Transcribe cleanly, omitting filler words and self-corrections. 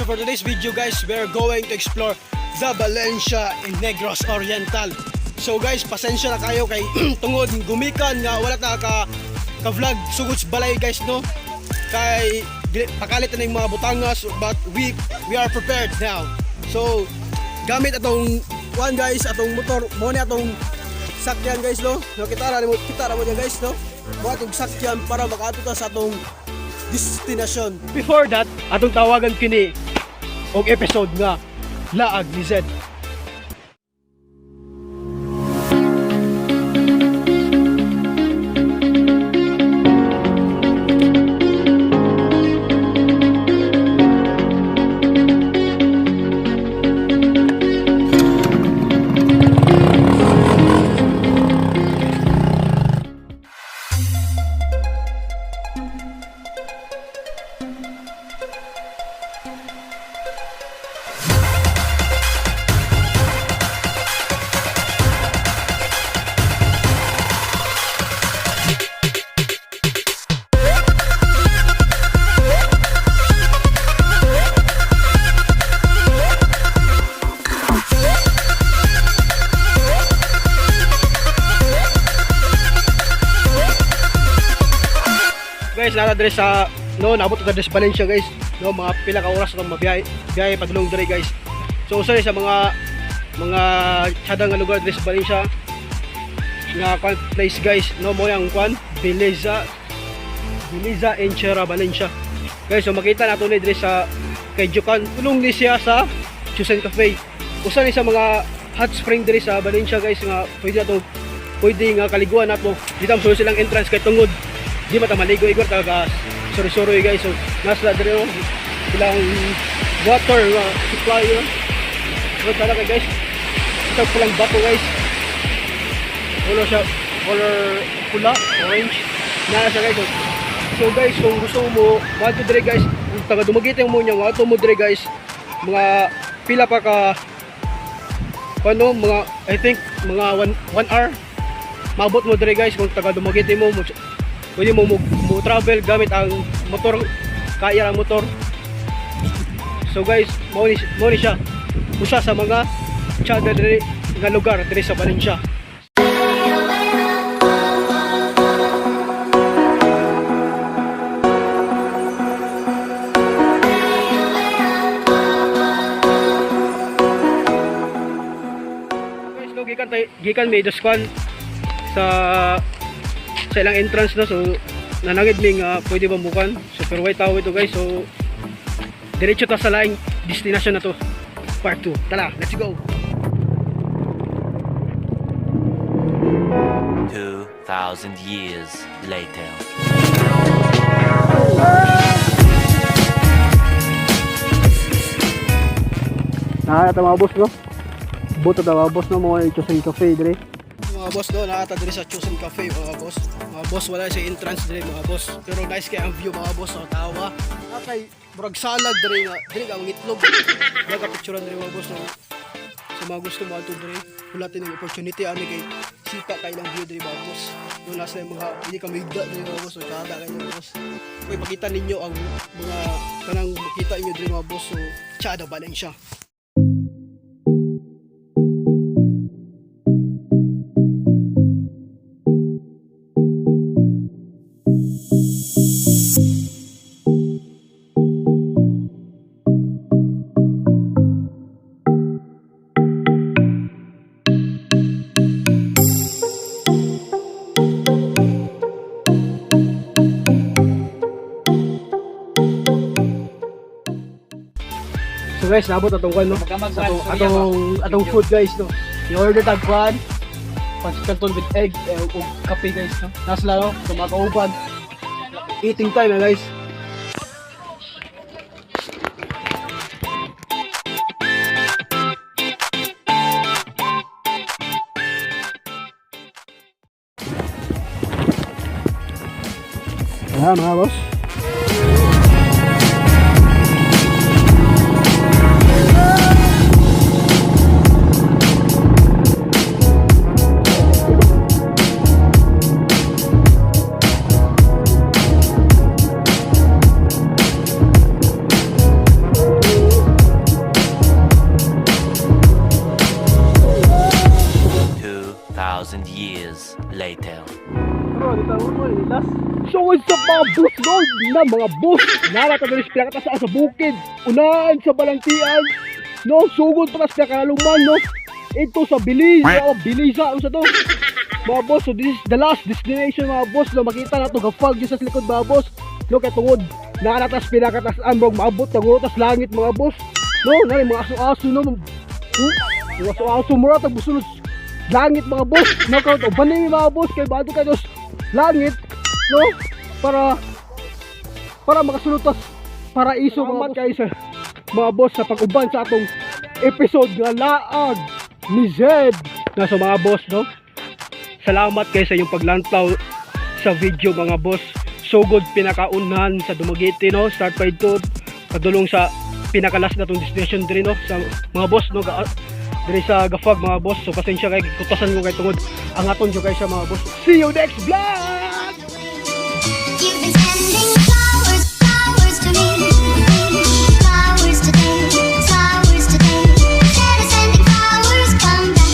So for today's video, guys, we're going to explore the Valencia in Negros Oriental. So guys, pasensya na kayo kay tungod gumikan nga wala ta ka vlog sugod sa balay, guys, no. Kay pakalit na yung mga butangas, but we are prepared now. So gamit atong one, guys, atong motor mo ni atong sakyan, guys, no. No, kita ra mo diyan, guys, no. Mo atong sakyan para makaadto ta sa atong destination. Before that, atong tawagan kini og episode nga Laag ni Zed. Guys, naa diri sa, no, naabot ta diri sa Valencia, guys. No, mga pila ka oras atong mabiyahe biyahe padulong diri, guys. So usa ni sa mga tsada nga lugar diri sa Valencia nga kwan place, guys, no, mo ang kwan Beleza Beleza Enchera Valencia. Guys, so makita nato ni diri sa kay Jukan, tulong ni siya sa Chusen Cafe. Usa ni sa mga hot spring diri sa Valencia, guys, nga pwede nato pwede nga kaliguan nato. Dito ang silang entrance kay tungod di mata maligo igor taga suri-suri, guys. So nasa diri, oh, ilang water nga supply yun. So talaga, guys, ito pulang bato, guys, color siya, color pula, orange na siya, guys. So guys, kung gusto mo moadto dire, guys, kung taga Dumaguete mo niya moadto mo dire, guys, mga pila pa ka ano, mga I think mga 1 hour maabot mo dire, guys. Kung taga Dumaguete mo, pwede mo travel gamit ang motor, kaya ang motor. So guys, mao ni siya usa sa mga tsada diri nga lugar diri sa Valencia. Guys, no, gikan tay gikan may kwan sa ilang entrance, no. So nanangid mi nga pwede ba mukan. So pero way tao ito, guys. So diretso ta sa laing destination na to. Part 2. Tara, let's go. 2,000 years later. Naa ta, mga boss, no. Buto ta, mga boss, no, mga Chosen Cafe dire. Mga boss, no, naa ta dire sa Chosen Cafe, mga boss. Mga boss, wala sa entrance dire, mga boss. Pero nice kay ang view, mga boss, no, tawa. Nakay murag salad dire nga, dire ka ang itlog. Wala ka picturean dire, mga boss, no. Sa mga gusto mo adto dire, hulatin ang opportunity ani kay sipa kay lang view dire, mga boss. No, nasa yung mga hindi ka mahigda dire, mga boss, so tsada kayo, mga boss. Kung ipakita ninyo ang mga tanang makita inyo dire, mga boss, so tsada Valencia. So guys, naabot atong kwan, no. Atong atong food, guys, no. I-order tag kwan. Pancit canton with egg eh, ug kape, guys, no. Nasa no, so mga kauban. Eating time na, guys. Ayan, mga boss. 2,000 years later. Pero dito mo last. So what's up, mga boss, no? Na mga boss. Naa ta diri sa pinakatasaan sa bukid. Unahan sa Balantian. No, sugod pa sa pinakaluman, no. Ito sa Biliza, oh, Biliza ano sa to? Mga boss, so this is the last destination, mga boss, no. Makita na to gafag sa likod, mga boss. No, kay tungod naa ta sa pinakatasaan bro, maabot na tas langit, mga boss. No, na mga aso-aso, no. Mga aso-aso mura tag busulod langit, mga boss. No, karon uban ni mga boss kay bago kayo langit, no, para makasulod tas paraiso, mga kayo sa mga boss sa pag-uban sa atong episode nga Laag ni Zed na. Sa mga boss, no, salamat kayo sa inyong paglantaw sa video, mga boss. Sugod pinakaunhan sa Dumaguete, no, start pa ito padulong sa pinaka-last na tong destination diri, no, sa mga boss, no, diri sa Gafag, mga boss. So pasensya kay kutasan ko kay tungod ang aton jud kay siya, mga boss. See you next vlog.